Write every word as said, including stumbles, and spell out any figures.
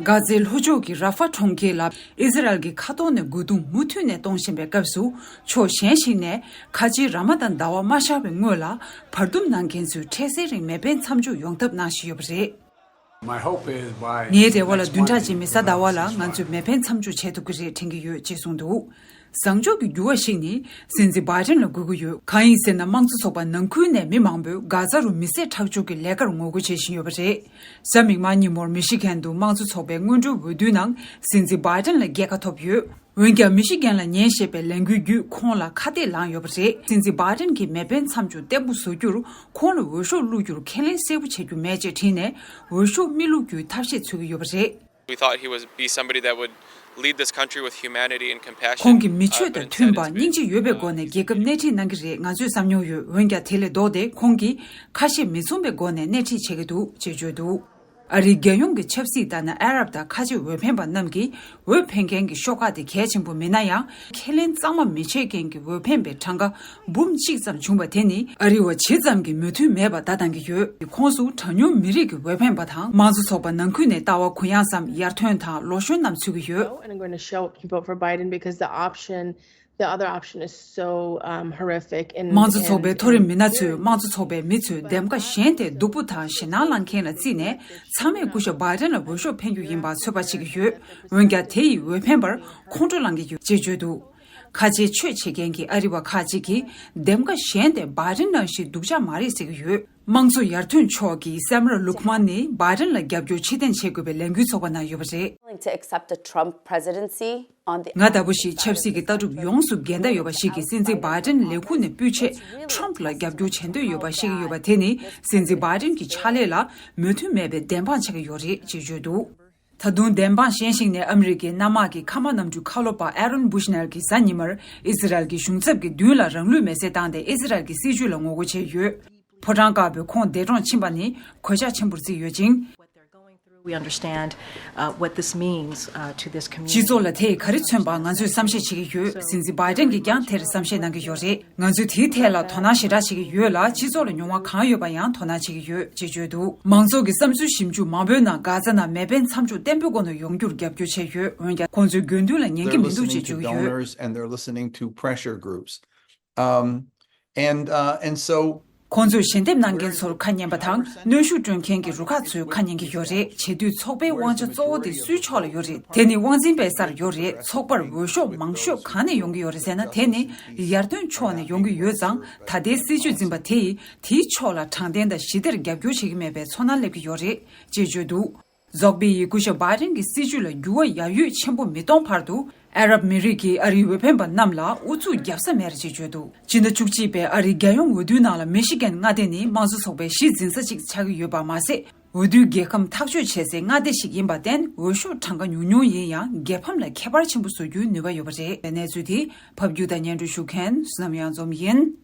གྷ་ཛའི་ལྷོ་ཕྱོགས་ཀྱི་ར་ཧྥ་གྲོང་ཁྱེར་ལ་ཨི་ཟི་རལ་གྱི་མཁའ་ཐོག་ནས་རྒོལ་རྡུང་མུ་མཐུད་ནས་གཏོང་བཞིན་པའི་སྐབས་སུ། ཕྱོགས་གཞན་ཞིག་ནས་ཁ་ཆེའི་ར་མ་དང་ཟླ་བ་མ་ཤར་བའི་སྔོན་ལ་བར་འདུམ་གནང་མཁན་ཚོས་འཕྲལ་སེལ་རིང་མེ་འཕེན་མཚམས་འཇོག་ཡོང་ཐབས་གནང་བཞིན་ཡོད་པ་རེད། My hope is by ངའི་རེ་བ་ལ་next བདུན་ཕྲག་Monday རྗེས་མའི་གཟའ་ཟླ་བ་ལ་ང་ཚོས་མེ་འཕེན་མཚམས་འཇོག་བྱེད་ཐུབ་ཀྱི་རེད་དྲན་གྱི་ཡོད་ཅེས་གསུངས་འདུག་བཟང་ཕྱོགས་ཀྱི་འགྱུར་བ་ཞིག་ནི་སྲིད་འཛིན་བྷའི་ཏན་ལ་དགོས་ཀྱི་ཡོད། གང་ཡིན་ཟེར་ན། དམངས་གཙོ་ཚོགས་པ་ནང་ཁུལ་ནས་མི་མང་པོས་གྷ་ཛ་རུ་མི་བསད་ཁྲག་སྦྱོར་གྱི་ལས་ཀར་ངོ་རྒོལ་བྱེད་བཞིན་ཡོད་པ་རེད། གཟའ་མིག་དམར་ཉིན་མོར་མི་ཤི་གན་དུ་དམངས་གཙོ་ཚོགས་པའི་སྔོན་འགྲོའི་འོས་བསྡུའི་ནང་སྲིད་འཛིན་བྷའི་ཏན་ལ་རྒྱལ་ཁ་ཐོབ་ཡོད། འོན་ཀྱང་། མི་ཤི་གན་ལ་ཉན་ཞེས་པའི་ལས་འགུལ་བརྒྱུད་ཁོང་ལ་ཁ་གཏད་ལངས་ཡོད་པ་རེད། སྲིད་འཛིན་བྷའི་ཏན་གྱིས་མེ་འཕེན་མཚམས་འཇོག་བརྟན་པོ་བཟོ་རྒྱུར་ཁོང་ལ་འོས་ཤོག་བླུགས་རྒྱུར་ཁས་ལེན་གསལ་པོ་བྱེད་རྒྱུ་མེད་ཅེས་དྲིས་ནས། འོས་ཤོག་མི་བླུགས་རྒྱུའི་ཐབས་ཤེས་འཚོལ་གྱི་ཡོད་པ་རེད། We thought he would be somebody that would lead this country with humanity and compassion. ཁོང་གིས་མི་ཆོས་དང་མཐུན་པ་སྙིང་རྗེ་ཡོད་པའི་སྒོ་ནས་རྒྱལ་ཁབ་སྣེ་ཁྲིད་གནང་གི་རེད་ང་ཚོས་བསམ་མྱོང་ཡོད། འོན་ཀྱང་། དེ་ལས་ལྡོག་སྟེ་ཁོང་གིས་ཁ་ཞེ་མི་མཚུངས་པའི་སྒོ་ནས་སྣེ་ཁྲིད་བྱེད་ཀྱི་འདུག་ཅེས་བརྗོད་འདུག་ཨ་རིའི་རྒྱལ་ཡོངས་ཀྱི་ཆབ་སྲིད་ལྟར་ན། ཨ་རབ་དང་ཁ་ཆེ་འོས་འཕེན་པ་རྣམས་ཀྱིས་འོས་འཕེན་མཁན་གྱི་ཤོག་ཁག་དེ་གལ་ཆེན་པོ་མིན་ན་ཡང་། ཁས་ལེན་གཙང་མ་མི་བྱེད་མཁན་གྱི་འོས་འཕེན་པའི་གྲངས་ཀ་འབུམ་གཅིག་ཙམ་བྱུང་བ་དེ་ནི། ཨ་རི་བ་ཇི་ཙམ་གྱི་མོས་མཐུན་མེད་པ་བརྡ་བཏང་གི་ཡོད། ཁོངས་སུ་གྲངས་ཉུང་མི་རིགས་ཀྱི་འོས་འཕེན་པ་དང་། དམངས་གཙོ་ཚོགས་པ་ནང་ཁུལ་ནས་ལྟ་བ་གུ་ཡངས་སམ་ཡར་ཐོན་དང་ལོག་ཤོར་རྣམས་ཚུད་ཀྱི་ཡོད། And I'm going to show up to vote for Biden because the option, the other option is so, um, horrific and དམངས་གཙོ་ཚོགས་པའི་མཐོ་རིམ་མི་སྣ་ཚོས། དམངས་གཙོ་ཚོགས་པའི་མི་ཚོས་འདེམས་ཀ་གཞན་དེ་སྡུག་པོ་དང་ཞེད་སྣང་ལངས་མཁན་ལ་བརྩིས་ནས། ཚང་མས་སྐུ་ཞབས་བྷའི་ཏན་ལ་འོས་ཤོག་འཕེན་རྒྱུ་ཡིན་པར་ཚོད་དཔག་བྱེད་ཀྱི་ཡོད། འོན་ཀྱང་། དེ་ཡིས་འོས་འཕེན་པར་ཁོང་ཁྲོ་ལངས་ཀྱི་ཡོད་ཅེས་བརྗོད་འདུག་ཁ་ཆེའི་ཆོས་བྱེད་མཁན་གྱི་ཨ་རི་བ་ཁག་ཅིག་གིས། འདེམས་ཀ་གཞན་དེ་བྷའི་ཏན་ནང་བཞིན་སྡུག་ཅག་མ་རེད་ཟེར་གྱི་ཡོད། དམངས་གཙོ་ཡར་ཐོན་ཕྱོགས་ཀྱི་སེམ་ར་ལུག་མན་ནི་བྷའི་ཏན་ལ་རྒྱབ་སྐྱོར་ཕྱིར་འཐེན་བྱེད་དགོས་པའི་ལས་འགུལ་ཚོགས་པ་ནང་ཡོད་པ་རེད། Willing to accept a Trump presidency on the ང་ལྟ་བུ་ཞིག་ཆབ་སྲིད་ཀྱི་ལྟ་གྲུབ་ཡོངས་སུ་འགལ་ཟླ་ཡོད་པ་ཞིག་གིས་སྲིད་འཛིན་བྷའི་ཏན་ལས་ཁུངས་ནས་སྤུས་ཆེད་ཁྲོམ་ཕུ་ལ་རྒྱབ་སྐྱོར་བྱེད་འདོད་ཡོད་པ་བཤད་ཀྱི་ཡོད་པ་དེ་ནི། སྲིད་འཛིན་བྷའི་ཏན་གྱི་ཕྱག་ལས་ལ་མོས་མཐུན་མེད་པའི་བདེན་དཔང་ཆགས་ཀྱི་ཡོད་རེད་ཅེས་བརྗོད་འདུག་ད་དུང་བདེན་དཔང་གཞན་ཞིག་ནས། ཨ་མི་རི་ཀའི་གནམ་དམག་གི་མཁའ་དམག་གནམ་གྲུའི་མཁའ་སློབ་པ་ཨ་རོན་བུཤ་ནེར་གྱིས་གཟའ་ཉི་མར་ཨི་ཟི་རལ་གྱི་གཞུང་ཚབ་ཀྱི་མདུན་ལ་རང་ལུས་མེར་སྲེག་བཏང་སྟེ། ཨི་ཟི་རལ་གྱི་སྲིད་ཇུས་ལ་ངོ་རྒོལ་བྱས་ཡོད། ཕོ་བྲང་དཀར་པོའི་ཁོང་འདས་གྲོངས་ཕྱིན་པ་ནི་གོད་ཆག་ཆེན་པོར་བརྩིས་ཡོད་ཅིང་། What they're going through, we understand, uh, what this means, uh, to this community. སྤྱི་ཚོགས་ལ་དེས་ག་རེ་མཚོན་པ་ང་ཚོས་བསམ་ཤེས་བྱེད་ཀྱི་ཡོད། སྲིད་འཛིན་བྷའི་ཏན་གྱིས་ཀྱང་དེར་བསམ་ཤེས་གནང་གི་ཡོད་རེད། ང་ཚོས་དེའི་ཐད་ལ་དོ་སྣང་ཞེ་དྲག་བྱེད་ཀྱི་ཡོད་ལ། སྤྱི་ཚོགས་ལ་མྱོང་བ་གང་ཡོད་པ་ཡང་དོ་སྣང་བྱེད་ཀྱི་ཡོད་ཅེས་བརྗོད་འདུག་མང་ཚོགས་ཀྱི་བསམ་ཚུལ་ཞིབ་འཇུག་མང་པོའི་ནང་། གྷ་ཛ་ནང་མེ་འཕེན་མཚམས་འཇོག་བརྟན་པོའི་སྒོ་ནས་ཡོང་རྒྱུར་རྒྱབ་སྐྱོར་བྱས་ཡོད། འོན་ཀྱང་། ཁོང་ཚོའི་དགོས་འདུན་ལ་ཉན་གྱི་མི་འདུག་ཅེས་བརྗོད་ཀྱི་ཡོད། They're listening to donors and they're listening to pressure groups. Um, and, uh, and so ཁོང་ཚོས་ཞལ་འདེབས་གནང་མཁན་ཚོར་ཁ་ཉན་པ་དང་། གནོན་ཤུགས་སྤྲོད་མཁན་གྱི་རུ་ཁག་ཚོའི་ཁ་ཉན་གྱི་ཡོད་རེད། བྱེད་དུས་ཚོགས་པའི་དབང་ཆ་གཙོ་བོ་དེ་སུའི་ཕྱོགས་ལ་ཡོད་རེད། དེ་ནི་དབང་འཛིན་པའི་སར་ཡོད་རེད། ཚོགས་པར་འོས་ཤོག་མང་ཤོས་གང་ནས་ཡོང་གི་ཡོད་རེད་ཟེར་ན། དེ་ནི་ཡར་ཐོན་ཕྱོགས་ནས་ཡོང་གི་ཡོད་ཙང་། ད་ལྟའི་སྲིད་ཇུས་འཛིན་པ་དེ་ཡིས་དེའི་ཕྱོགས་ལ་དྲང་བདེན་དང་ཞི་བདེར་རྒྱབ་སྐྱོར་བྱེད་ཀྱི་མེད་པའི་ཚོར་སྣང་སླེབས་ཀྱི་ཡོད་རེད་ཅེས་བརྗོད་འདུག་ཛོག་པི་ཡིས་སྐུ་ཞབས་བྷའི་ཏན་གྱི་སྲིད་ཇུས་ལ་འགྱུར་བ་ཡ་ཡོད་ཆེན་པོ་མི་གཏོང་བར་དུ། ཨ་རབ་མི་རིགས་ཀྱིས་ཨ་རིའི་འོས་འཕེན་པ་རྣམས་ལ་ཨུ་ཚུགས་རྒྱབ་ས་མེད་ཅེས་བརྗོད་འདུག་སྤྱི་ཟླ་བཅུ་གཅིག་པའི་ཨ་རིའི་རྒྱལ་ཡོངས་འོས་བསྡུའི་ནང་ལ་མི་ཤི་གན་མངའ་སྡེ་ནི་དམངས་གཙོ་ཚོགས་པའི་གཞི་འཛིན་ས་གཅིག་ཆགས་ཀྱི་ཡོད་པ་མ་ཟད། འོས་བསྡུའི་རྒྱལ་ཁམས་ཐག་གཅོད་བྱེད་སའི་མངའ་སྡེ་ཞིག་ཡིན་པར་བརྟེན། འོས་ཤོག་གྲངས་ཀ་ཉུང་ཉུང་ཡིན་ཡང་། རྒྱལ་ཕམ་ལ་ཁྱད་པར་ཆེན་པོ་བཟོ་རྒྱུའི་ནུས་པ་ཡོད་པ་རེད། གནས་ཚུལ་དེ་ཕབ་སྒྱུར་དང་སྙན་སྒྲོན་ཞུ་མཁན་བསོད་ནམས་གཡང་འཛོམས་ཡིན།